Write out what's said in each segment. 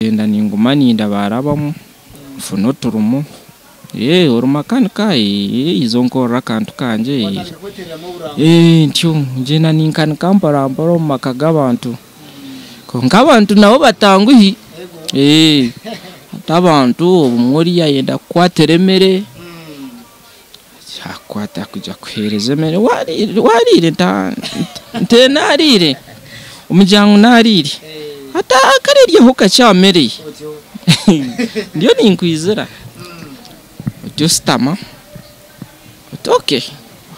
Ngyenda ninguma nindabarabamu nfune oturimo, ori makanika iza onkorere akantu kangye, ntyo ngyenda ninkanika mpora mpora omu maka g'abantu kwonka abantu nabo batanguhi, hati abantu obumwe oriya ayenda kukukwatira emere, akukwata akugira akuheereza emere wariire nti nariire, omugira ngu nariire. Hati akareryaho kakye aha mere ye, ndiyo ninkwizira oti oshutama oti okay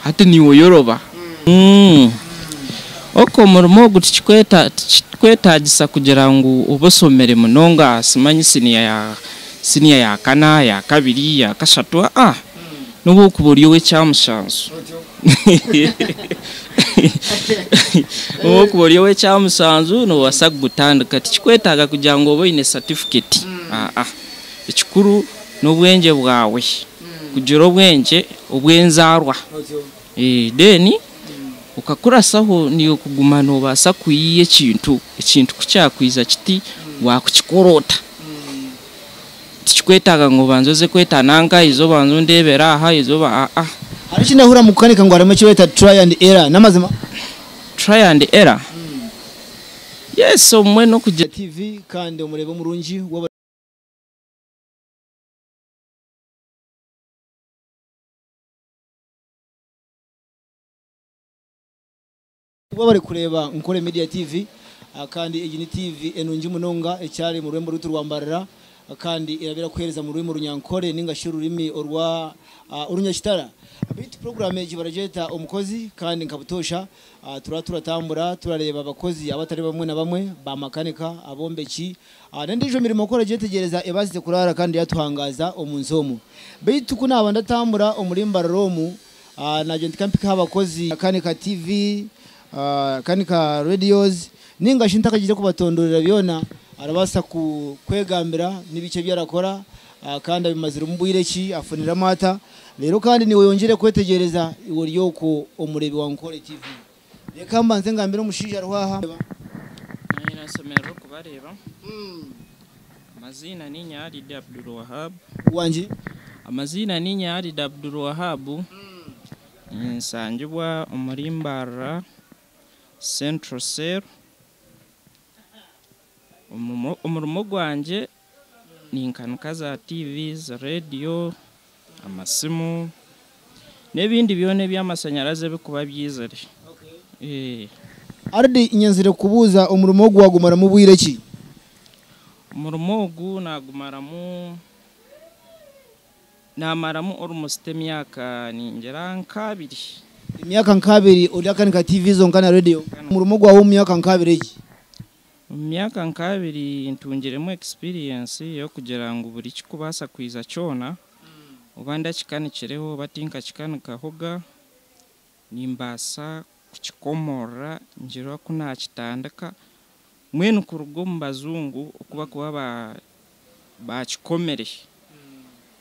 hati niiwe oyoroba. Ok omurimo ogu tikikwetagisa kugira ngu obe oshomire munonga simanyi siniya ya kana, ya kabiri, ya kashatu aa nobu orikuba ori ow'ekyamushanju. Obu orikuba ori ow'ekyamushanju noobaasa kugutandika. Tikikwetaaga kugira ngu obe oine satifiketi, aa. Ekikuru n'obwengye bwawe, kugira obwengye obw'enzaarwa. Then okakurasaho naiwe kuguma noobaasa kwiiya ekintu, ekintu ku kyakwija kiti waakukikora ota? Tikikwetaaga ngu obanze oze kweta nanka, iza obanze ondeebere aha, iza oba aa. Hariho eki ndahurira omu kukanika ngu harimu eki beeta try and error, n'amazima? Try and error? Yes, obumwe n'okugira. TV kandi omureebe omurungi w'aba. Webare kureeba Nkore Media TV kandi egi ni TV enungi munonga ekyari omu rurembo rwaitu rwa Mbarara kandi eraba erakuheereza omu rurimi orunyankore ninga shi orurimi orwa orunyakitara. Beitu puroguraamu egi baragyeta Omukozi kandi nka butoosha turaba turatambura turareeba abakozi abatari bamwe na bamwe, ba makanika, abombeki n'endiijo mirimo ku oragyetegyereza ebaasize kuraara kandi yatuhangaaza omu nsi omu. Beitu ku naaba ndatambura omuri Mbarara omu, Nagye nti kampike aha bakozi Kanika TV, Kanika Radios ninga shi ntakagiire kubatondorera byona arabaasa kwegambira nibiki ebi arakora kandi abimaziremu bwire ki, afuniremu ata. Reero kandi naiwe oyongyere kwetegyereza iwe ori okwo omureebi wa Nkore TV. Reka mbanze ngambire omushaija ariho aha. Naanye nashemererwa okubareeba. Amaziina niinye Alid Abdulwahab. Wangi? Amaziina niinye Alid Abdulwahab. Ninsangibwa omuri Mbarara Central Cell. Omurimo gwangye ninkanika za TVs, radio, amasimu n'ebindi byona eby'amashanyarazi ebirikuba byizire. Alid nyenzire kukubuuza omurimo ogu wagumaramu bwire ki? Omurimo ogu naagumaramu, naamaramu almost emyaka ningira nk'abiri. Emyaka nk'abiri ori akanika TV zonka na radio? Omurimo gwawe omu myaka nk'abiri egi? Omu myaka nk'abiri ntungiremu experience y'okugira ngu buri ekirikubaasa kwija kyona, oba ndakikanikireho oba tinkakikanikahoga, nimbaasa kukikomorora ngire oku naakitandika. Mbwenu kuruga omu bajungu oku barikuba baakikomire,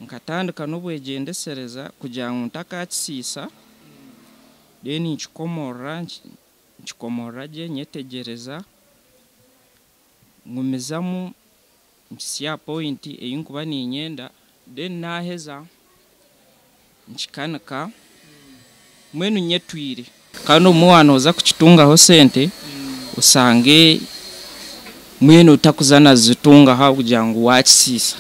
nkatandika n'obwegyendesereza kugira ngu ntakakisiisa, then nkikomorora, nkikomorora gye nyetegyereza, ngumizamu nkitsya aha point ei nkuba niinyenda, then naaheza nkikanika, mbwenu nyetwire. Kandi obumwe waaba nooza kukitungaho sente, oshange mbwenu otakuza nazitungaho ahabw'okugira ngu waakisiisa.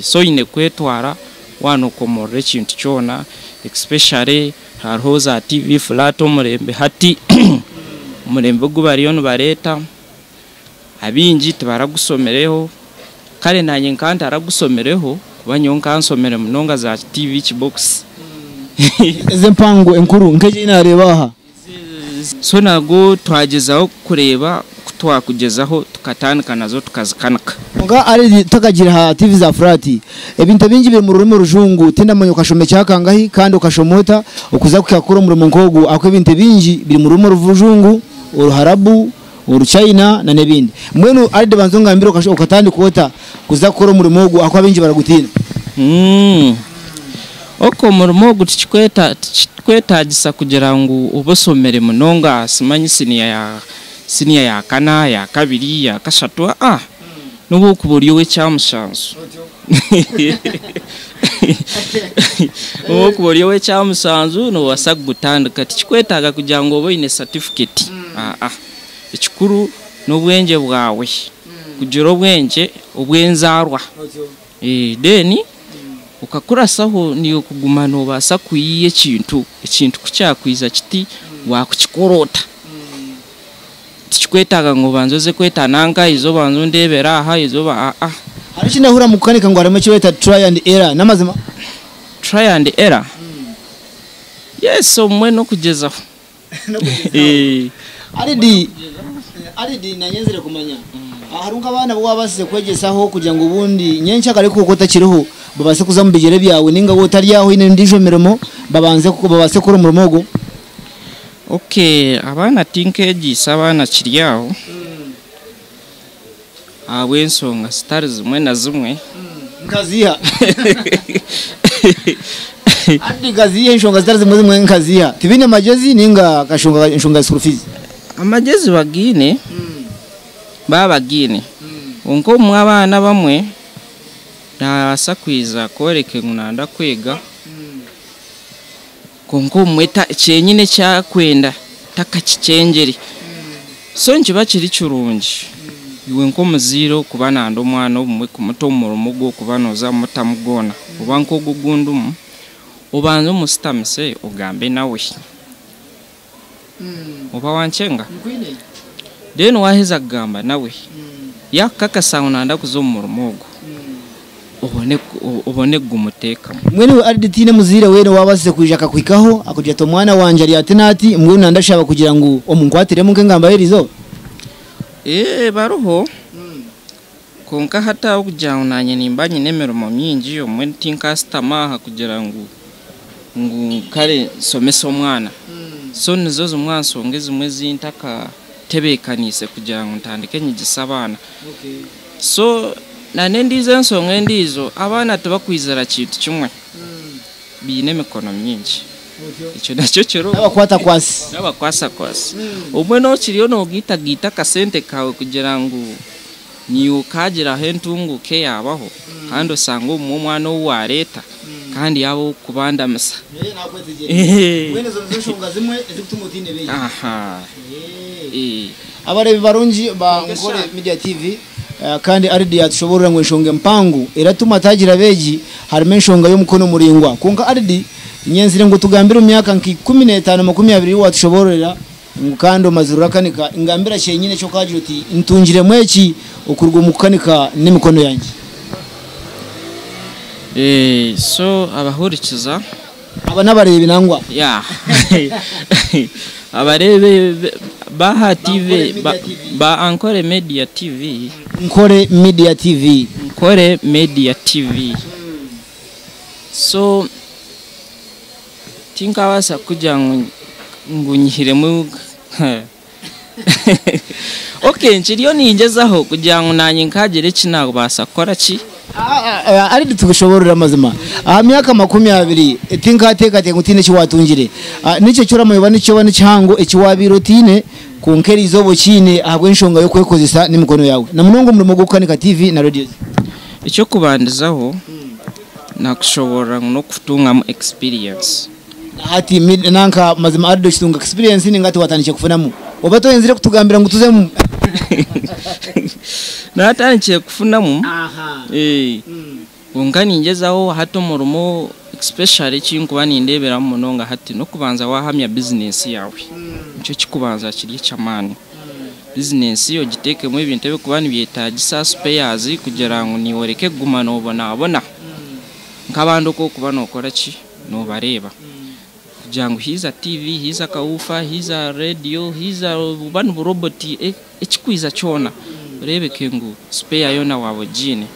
So oine kwetwara waaba nookomorora ekintu kyona especially hariho za TV flat omurembe hati, omurembe ogu bariyo nibareeta, abaingi tibaragushomireho, kare naanye nkaba ntaragushomireho kuba nyowe nkaba nshomire munonga za TV kibox. Ezi empango enkuru nk'egi ei naareeba aha. So nabwo twagyezaho kureeba ku twakugyezaho tukatandika nazo tukazikanika. Kwonka Allen tutakagiire aha TV za flat, ebintu ebingi biri mu rurimi orujungu, tindamanya okashoma ekya kangahi kandi okashoma ota okuza kuhika kukora omurimo nk'ogu ahakuba ebintu ebingi biri mu rurimi orujungu, oruharabu, oruchaina na n'ebindi. Mbwenu Allen banza ongambire okatandika ota kuza kukora omurimo ogu ahakuba abaingi baragutiina? Ok omurimo ogu tikikwetagisa kugira ngu obe oshomire munonga simanyi siniya ya siniya ya kana, ya kabiri, ya kashatu aa. N'obu okuba ori ow'ekyamushanju. N'obu okuba ori ow'ekyamushanju noobaasa kugutandika. Tikikwetaaga kugira ngu obe oine satifiketi. Aa. Ekikuru n'obwengye bwawe. Kugira obwengye obw'enzaarwa. Then okakurasaho niiwe kuguma noobaasa kwiha ekintu, ekintu ku kyakwija kiti waakukikora ota? Tikikwetaaga ngu obanze oze kweta nanka, iza obanze ondeebere aha, iza oba aa. Hariho eki ndahurira omu kukanika ngu harimu eki beeta try and error, n'amazima? Try and error? Yes, obumwe n'okugyezaho. Aridi, Aridi nanyenzire kumanya hariho nk'abaana abu wabaasize kwegyesaho kugira ngu obundi nyencakare ku orikuba otakiriho babaase kuza omu bigyere byawe ninga waaba otari aho oine endiijo mirimo babanze babaase kukora omurimo ogwo? Okay, abaana tinkeegyeise abaana kiri aho ahabw'enshonga zitari zimwe na zimwe. Nkaziiha? Ati nkaziiha enshonga zitari zimwe zimwe nkaziiha? Tibaine magyezi ninga kashonga enshonga ya school fees? Amagyezi bagaine, baba bagaine. Kwonka obumwe abaana abamwe naabaasa kwija akworeke ngu nayenda kwega. Kwonka obumwe kyenyine eki arikwenda takakikyengire. So nikiba kiri kirungi iwe nk'omuzaire okuba nanda omwana obumwe kumuta omu murimo ogw'okuba nooza kumutamu gwona oba nk'ogu ogu ndimu, obanze omusitamise ogambe nawe. Oba wankyenga? Then waaheza kugamba nawe, yaakukakasa ngu nayenda kuza omu murimo ogwo, obone obone kugumuteekamu. Mbwenu iwe Aridi tihaine muzaire weena owaabaasize kwija akakuhikaho akakugira ati omwana wangye ari ati n'ati, mbwenu nandashaba kugira ngu omunkwatiremu nk'engamba y'eriizooba? Eeh bariho, kwonka hati ahabw'okugira ngu naanye nimba nyine emirimo mingi, obumwe tinkaashutama aha kugira ngu ngu kare nshomese omwana. So nizo zimwe aha nshonga ezimwe ezi ntakatebeekaniise kugira ngu ntandike nyegyese abaana. So na n'endiijo enshonga endiijo, abaana tibakwizira kintu kimwe, baine emikono mingi. Ekyo nakyo kiriho. N'abakwatakwatsi. N'abakwatsakwatsi. Obumwe nookiriyo noogaitagaita akasente kaawe kugira ngu niiwe okaagiraho entunguuka eyaabaho, kandi osanga obumwe omwana ou waareeta kandi yaaba ow'okukubandamisa. Aha. Abareebi barungi ba Nkore Media TV, kandi Aridi yaatushoboorora ngu enshonga empango eratuma ataagira abeegi harimu enshonga y'omukono muraingwa. Kwonka Aridi, nyenzire ngu otugambire omu myaka nka 15, 20 ei waatushoboororera ngu kandi omazire orakanika, ngambira kyenyine eki okaagira oti ntungiremu eki okuruga omu kukanika n'emikono yangye. So abahurikiza. Aba n'abareebi nangwa. Yeah. Abareebi b'aha TV ba Ankole Media TV. Nkore Media TV. Nkore Media TV. So tinkabaasa kukugira ngu ngu nyihiremu Okay nkiriyo ningyezaho kugira ngu nanye nkagira eki nabaasa kukora ki. Aridi tukushoborore amazima aha myaka 20 tinkateekateeka ngu tihaine eki waatungire. Niki eki oramanya oba nikyo oba ni kihango eki waabaire otaine kwonka eriizooba okiine ahabw'enshonga y'okwekozesa n'emikono yaawe na munonga omurimo gw'okukanika tiivi na radios? Eky'okubandizaho nakushoborora ngu n'okutungamu experience. Na hati nanka mazima Ardo okitunga experience ninga hati watandikire kufunamu? Oba toyenzire kutugambira ngu tuzemu? Natandikire kufunamu kwonka ningyezaho hati omurimo especially ekinkuba nindeberamu munonga hati nokubanza wahamya business yawe nikyo kikubanza kiri ekyamani. Business ogitekemu ebintu ebikuba nibyetagisa spares kugira ngu niiwe oreke kuguma nobonabona nkabandi oku orikuba nokora ki? Noobareeba kugira ngu haija tiivi, haija akawuufa, haija rediyo, haija oba ni buroboti, ekirikwija kyona oreebeke ngu sipeya yoona waaba ogiine.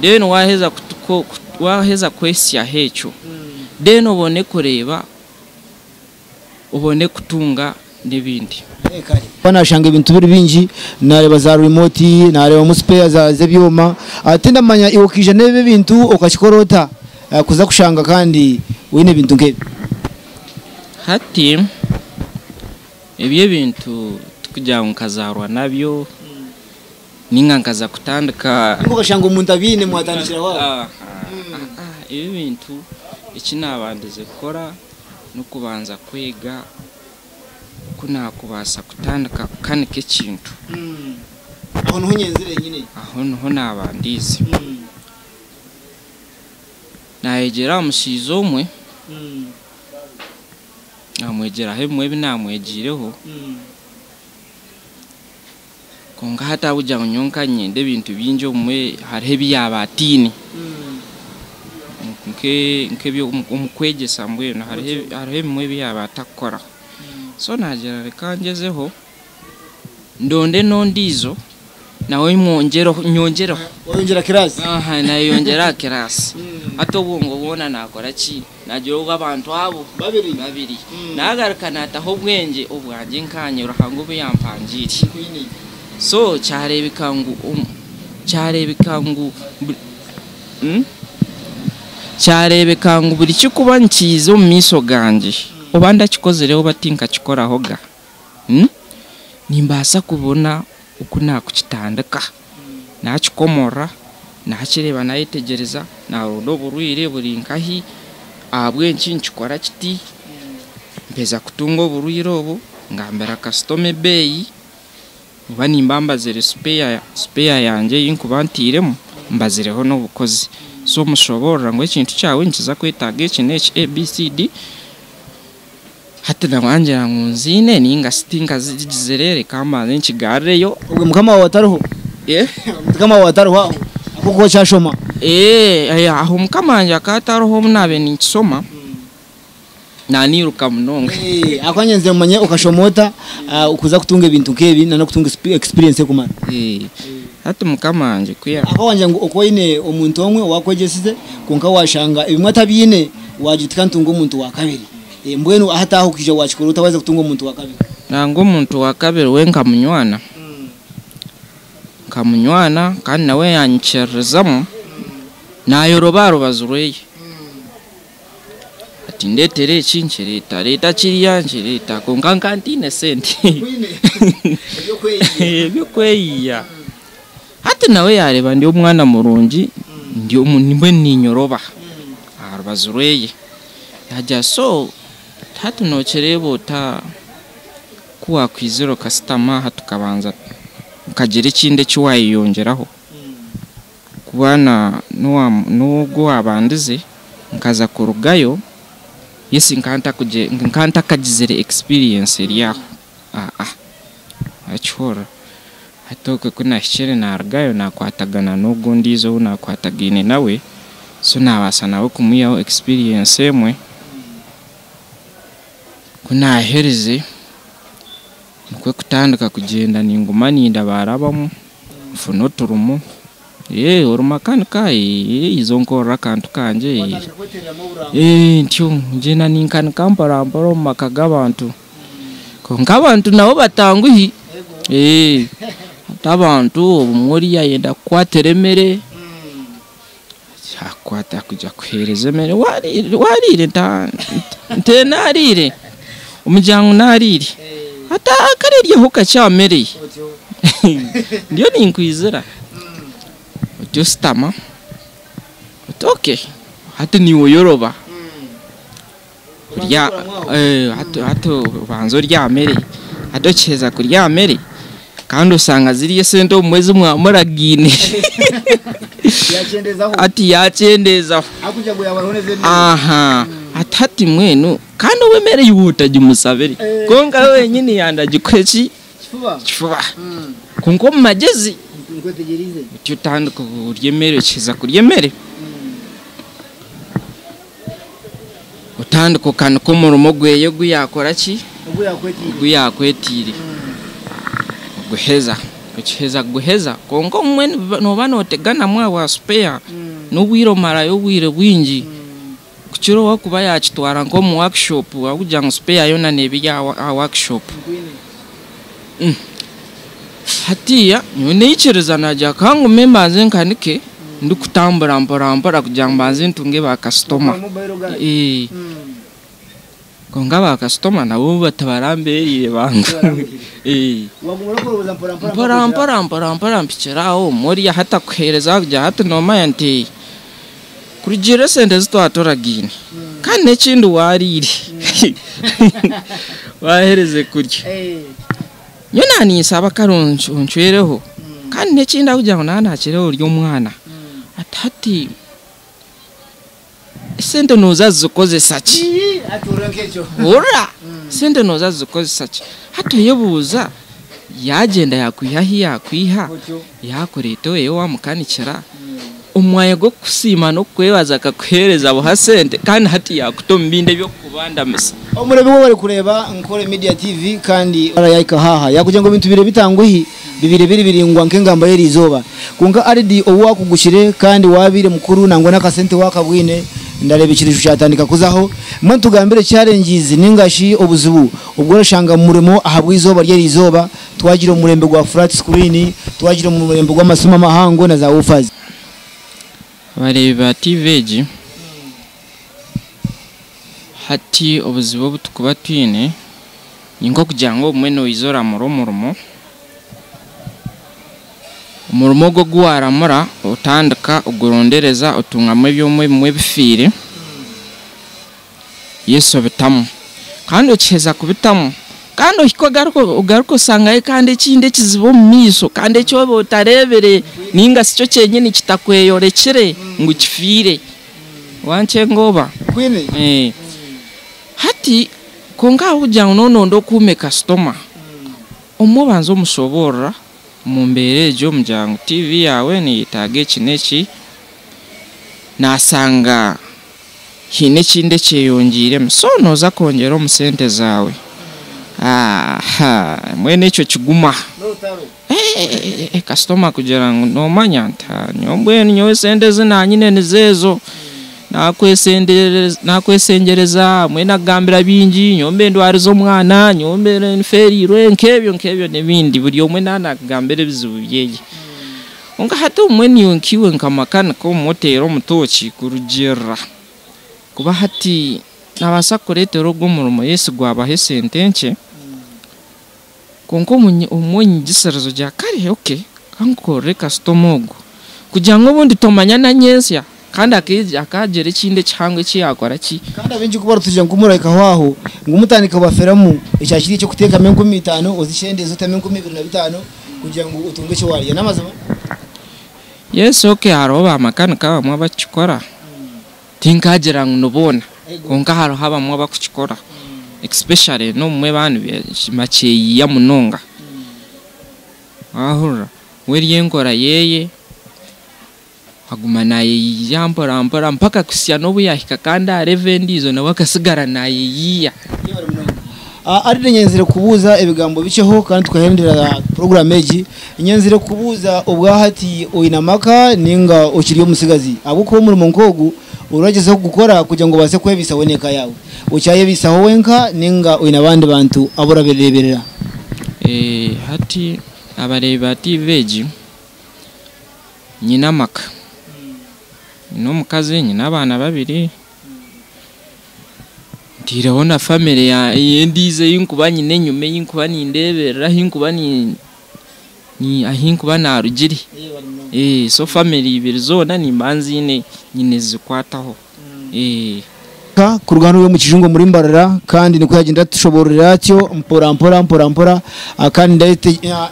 Then waaheza waaheza kwehitsyaho ekyo, then obone kureeba, obone kutunga n'ebindi. Kuba nashanga ebintu biri bingi, nareeba za remote, nareebamu spare z'ebyoma, tindamanya iwe okaija n'ebi ebintu okakikora ota kuza kushanga kandi oine ebintu nk'ebi? Hati ebi ebintu tikugira ngu nkazaarwa nabyo. Ninga nkaza kutandika Ninga okashanga omuntu abiine mwatandikiraho aho. Aha, aha, ebi bintu eki naabandize kukora n'okubanza kwega oku naakubaasa kutandika kukanika ekintu. Aho niho nyenzire nyine. Aho niho naabandiize. Naayegyera aha mushaija omwe, naamwegyeraho ebimwe ebi naamwegiireho. Kwonka hati ahabw'okugira ngu nyowe nka niinyenda ebintu bingi obumwe hariho ebi yaaba ataine. Nk'omu kwegyesa mbwenu hariho ebimwe ebi yaaba atarikukora. So naagira reka ngyezeho ndonde n'ondiijo nawe nyongyereho. Wayongyera kiraasi? Aha, nayeyongyera aha kiraasi. Hati obwongo bwona naakora ki? Naagira obu abantu abo Babiri. babiri. Naagaruka naataho obwengye obwangye nkaanye Ruhanga obu yampangiire. So kyareebeka ngu kyareebeka ngu Kyareebeka ngu buri kikuba nikiiza omu maisho gangye, oba ndakikozireho oba tinkakikorahoga, nimbaasa kubona oku naakukitandika. Naakikomorora, naakireeba naayetegyereza, naaronda oburwaire buri nkahi, ahabw'enki nikikora kiti, mpeza kutunga oburwaire obu, ngambira kasitoma ebeeyi, oba nimba mbazire sipeya sipeya yangye ei nkuba ntairemu, mbazireho n'obukozi. So mushoboorora ngu ekintu kyawe nikiza kwetaaga eki n'eki ABCD, hati nawe angira ngu nziine nainga shi tinkazigizire reka mbanze nkigarreyo. Obwe mukama waawe atariho? Mukama waawe atariho aho ahabw'okuba okyashoma? Aho mukama wangye akaba atariho obu naabaire ninkishoma. Naaniiruka munonga. Ahakuba nyenzire mumanye okashoma ota kuza kutunga ebintu nk'ebi na n'okutunga experience ekumara. Hati mukama wangye ku ya. Ahakuba wangira ngu okaba oine omuntu omwe owaakwegyesize kwonka waashanga ebimwe atabiine waagira oti ka ntunge omuntu wa kabiri. Mbwenu hati aho okaija waakikora ota waaza kutunga omuntu wa kabiri? Nangwa omuntu wa kabiri we nkamunywana, nkamunywana kandi nawe yaanyikiririzamu, naayoroba aha rubaju rweye. Ati ndeetera eki nkireeta, reeta kiriya nkireeta kwonka nka ntaine sente eby'okweyiya. Hati nawe yaareeba ndi omwana murungi ndi mbwenu niinyoroba aha rubaju rweye. Yaagira so hati nookireeba ota ku waakwizire okashutama aha tukabanza okagira ekindi eki waayeyongyeraho. Kuba n'ogwo owaabandize nkaza kurugayo yes nkaba ntakagizire experience eri aho aa wakihurira. Hati okwe ku naahikire naarugayo naakwatagana n'ogwo ondiijo ou naakwatagaine nawe so naabaasa nawe kumwihaho experience emwe. Ku naaherize nikwo kutandika kugyenda ninguma nindabarabamu nfune oturimo. Ori makanika? Iza onkorere akantu kangye. Ntyo ngyenda ninkanika mpora mpora omu maka g'abantu. Kwonka abantu nabo batanguhi. Hati abantu obumwe oriya ayenda kukwatira emere, akukwata kugira akuheereze emere, wariire? Nti nariire. Omugira ngu nariire. Hati akareryaho kakye aha mere ye. Ndiyo ninkwizira. Otyo oshutama, oti okay, hati niiwe oyoroba. Hati obanze orye aha mere, hati okiheza kurya aha mere, kandi oshanga ziriya esente obumwe ezi mwamuragaine. Hati yaakyendeezaho. Aha, ati hati mbwenu kandi obu emere iwe otagimusabire, kwonka we wenyini yanda agikuhe ki? Kifuba. Kwonka omu magyezi otyo otandika orya emere, okiheza kurya emere, otandika okanika omurimo gweye ogu yaakora ki? Ogu yaakwetiire. Oguheza, okiheza kuguheza, kwonka obumwe nooba nooteganamu ahabwa sipeya, n'obwire omarayo obwire bwingi. Kukira ow'okuba yaakitwara nk'omu workshop ahabw'okugira ngu sipeya yoona neeba eri aha workshop. Hatiiya nyowe naikiriza naagira ka ngume mbanze nkanike ndikutambura mpora mpora kugira ngu mbanze ntunge ba kasitoma. Kwonka ba kasitoma nabo batabarambereire banga. Eh. Waguma orikuroboza mpora mpora. Mpora mpora mpora mpora mpikire aho omwe hati akuheereza kugira hati noomanya nti kurugiirira esente ezi twatoragaine kandi n'ekindi waariire waahereze kurya. Nyowe naaninsaba kare oncwereho kandi n'ekindi ahabw'okugira ngu naaba naakireeba ori omwana ati hati esente nooza kuzikozesa ki? Hurira! Esente nooza kuzikozesa ki? Hati oyebuuza yaagyenda yaakwiha ahu yaakwiha, yaakureeta owe waamukanikira, omu mwanya gw'okukusiima n'okukwebaza akakuheereza buha sente kandi hati yaakuta omu bindi eby'okukubandamisa. Omurebi waaba arikureeba Nkore Media TV kandi yahika haaha yakugira ngu ebintu bibaire bitanguhi bibaire biri biraingwa nk'engamba y'eriizooba. Kwonka Aridi obu waakugukire kandi waabaire mukuru nangwa n'akasente waakabwine ndareeba ekireju kyatandika kuzaho. Mbwenu tugambire challenges ninga shi obuzibu obu orashanga omu murimo ahabw'eizooba ry'eriizooba twagira omu murembe gwa flat screen, twagira omu murembe gw'amasimu amahango na za woofers. Abareebi ba TV egi, hati obuzibu obu turikuba twine ni nk'okugira ngu obumwe noija oramura omurimo, omurimo ogwo ogu waaramura otandika ogurondereza otungamu ebyoma ebimwe ebifiire, yes obitamu kandi okiheza kubitamu kandi ohika ogaruka oshangayo kandi ekindi ekizibu omu maisho kandi eki oba otareebire ninga shi kyo kyenyini kitakweyorekire ngu kifiire. Wankyenga oba? Kwine. Hati kwonka ahabw'okugira ngu nooba nooyenda okuume kasitoma, omwe obanza omushoboorora omu mbeera egyo omugira ngu tiivi yaawe neeyetaaga eki n'eki, naashanga haine ekindi ekyeyongyeiremu so nooza kwongyera omu sente zaawe. Aha mbwenu ekyo kiguma. Kasitoma akugira ngu noomanya nti nyowe mbwenu nyowe esente ezi naanyine nizo ezo. Naakwesengyereza mbwenu akugambira bingi nyowe mbe ndwarize omwana, nyowe mbe nfeereirwe nk'ebyo nk'ebyo n'ebindi buri omwe naaba naakugambira ebizibu byeye. Kwonka hati obumwe naiwe nkaiwe nka makanika obumwe oteera omutooki kurugiirira kuba hati naabaasa kukureetera ogwo omurimo yes gwabaho esente nkye kwonka obumwe onyigisiriza ogira kare okay kankukorere kasitoma ogu kugira ngu obundi tomanya na nyentsya kandi akaagira ekindi ekihango eki yaakora ki. Kandi abaingi ku barikutugira ngu murahikaho aho ngu mutandika kubaferamu ekya kiri eky'okuteekamu 5000 ozikyendeeze otemu 2005 kugira ngu otunge eki waarya. N'amazima? Yes ok hariho ba makanika abamwe abakukikora tinkagira ngu ni boona kwonka hariho abamwe abakukikora especially n'obumwe baaba nibakyeyiya munonga wahurira we eri enkora yeye aguma nayeyiya mpora mpora mpaka kuhitsya n'obu yahika kandi aha level endiijo nawe akasigara nayeyiya. Arine nyenzire kubuuza ebigambo bikyeho kandi tukahendera puroguramu egi. Nyenzire kubuuza obwahati oine amaka ninga okiri omutsigazi? Ahabw'okuba omurimo nk'ogu oragyezaho kugukora kugira ngu obaase kwebaisaho n'eka yaawe. Okyayebaisaho wenka ninga oine abandi bantu abu orareeberera? Hati abareebi ba TV egi, nyine amaka. Nyine omukazi, nyine abaana babiri. Ntaireho na famire endiijo ei nkuba nyine enyima ei nkuba nindeeberera ahu nkuba ahu nkuba naarugire. So famire ibiri zoona nimba nziine nyine zikwataho. Kuruga hanu omu kijungu omuri Mbarara kandi nikwo yagyenda atushoboororera atyo mpora mpora mpora mpora kandi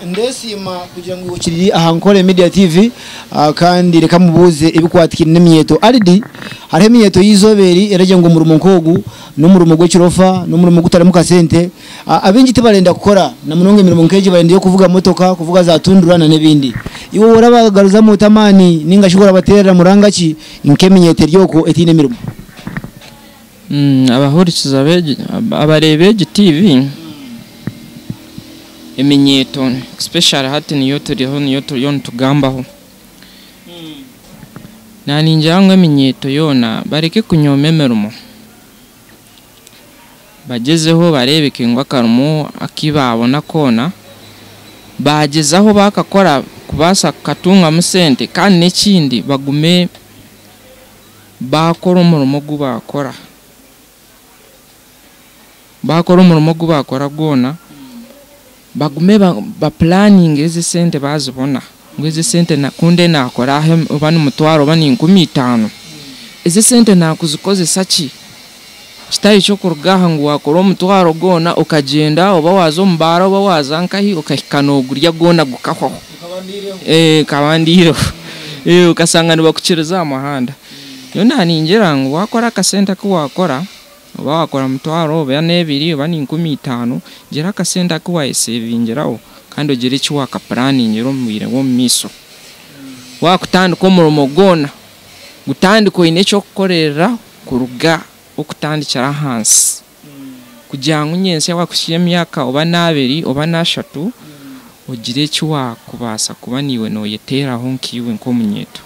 ndesiima kugira ngu okiri aha Nkore Media TV kandi reka mubuuze ebikwatikaine n'eminyeeto. Aridi hariho eminyeeto y'eizooba eri eragira ngu omurimo nk'ogu n'omurimo gw'ekirofa n'omurimo ogutarimu kasente. Abaingi tibarenda kukora na munonga emirimo nk'egi barenda ey'okuvuga motoka, kuvuga za tundura n'ebindi. Iwe orabagaruzamu ota amaani ninga shi orabateerera muranga ki nk'eminyeeto eri okwo etaine emirimo? Abahurikiza abareebi egi TV eminyeeto especially hati niyo turiho niyo turiyo nitugambaho. Naningira ngu eminyeeto yoona bareke kunyooma emirimo. Bagyezeho bareebeke ngu akarimo aku baabona koona baagyezaho bakakora kubaasa kukatungamu sente kandi n'ekindi bagume baakora omurimo ogu baakora. Baakora omurimo ogu baakora gwona, bagume bapulaninge ezi esente baazibona ngu ezi esente ku ndiyo naakora aha oba n'omutwaro oba ni 5000, ezi esente naakuzikozesa ki? Kitari ky'okuruga aha ngu waakora omutwaro gwona okagyenda oba waaza omu baara oba waaza nkahi okahika noogurya gwona gukahwaho. Nkaba ndiireho. Okashanga nibakukiriza aha muhanda. Nyowe naaningira ngu waakora akasente aku waakora, oba waakora mutwaro oba n'ebiri oba ni 5000, gira akasente aku waayesevingiraho kandi ogire eki waakapuraningira omu bwire bw'omu maisho. Waakutandika omurimo gwona, gutandike oine eky'okukorera kuruga okutandikira ahansi kugira ngu nyentsya waakuhitsya emyaka oba n'abiri oba n'ashatu ogire eki waakubaasa kuba naiwe nooyeteeraho nkaiwe nk'omunyeeto.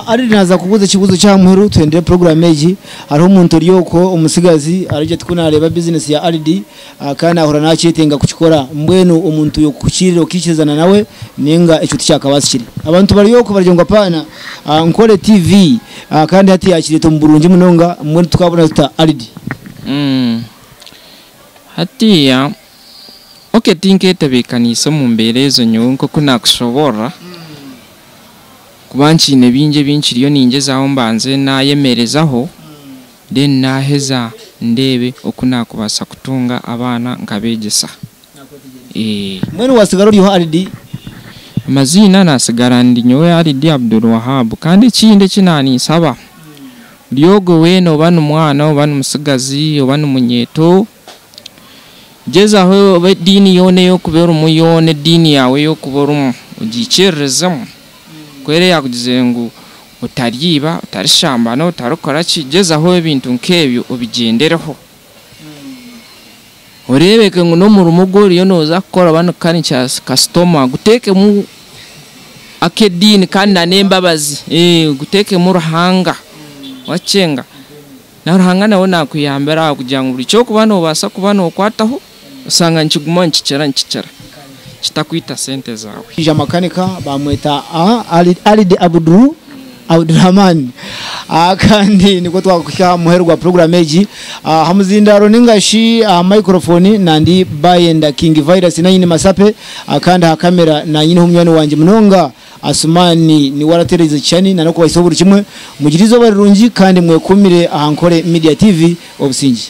Ari naaza kubuuza ekibuuzo ky'aha muheru tuhendere puroguraamu egi. Hariho omuntu ori okwo omutsigazi arigye ati ku naareeba bizinesi ya Aldi kandi naahurira naakyetenga kukikora. Mbwenu omuntu y'okukuhikiirira okaikirizana nawe nainga ekyo tikyakabaasikire. Abantu bari okwo baragira ngu apaana Nkore TV kandi hati yaakireeta omu burungi munonga mbwenu tukaabona tuta Aldi? Hatiiya ok tinketebeekaniise omu mbeera ezo nyowe nk'oku naakushoboorora kuba nkiine bingi ebi nkiriyo ningyezaho mbanze naayemerezaho then naaheza ndeebe oku naakubaasa kutunga abaana nkabeegyesa. Mbwenu waatsigara ori oha Alidi? Amaziina naatsigara ndi nyowe Alidi Abdulwahab kandi ekindi eki naaninsaba buri ogwe weena oba ni mwana oba ni mutsigazi oba ni munyeeto, gyezaho oba ediini yoona ei orikuba orimu yoona ediini yaawe ei orikuba orimu ogiikiririzemu. Ku eri eyaakugizire ngu otariiba, otarishambana, otarikora ki, gyezaho ebintu nk'ebyo obigyendereho. Oreebeke ngu n'omurimo ogu oriyo nooza kukora oba ni kasitoma guteekemu ak'ediini kandi n'embabazi, guteekemu Ruhanga wakyenga. Na Ruhanga nawe naakuyambira aha kugira ngu buri ki orikuba noobaasa kuba nookwataho oshanga nikiguma nikikira nikikira kitakwita sente zaawe. Omushaija makanika bamweta Alid Abdul Abdulrahman kandi nikwo twakuhika aha muheru gwa puroguramu egi. Aha muzindaaro ninga shi aha microphone nandi Bayenda King Virus nanyini Masape kandi aha kamera nanyineho munywani wangye munonga Asuman niwe aratereeza ekishushani na n'okubahisaho buri kimwe. Mugire eizooba rirungi kandi mwekumire aha Nkore Media TV. Obusingye.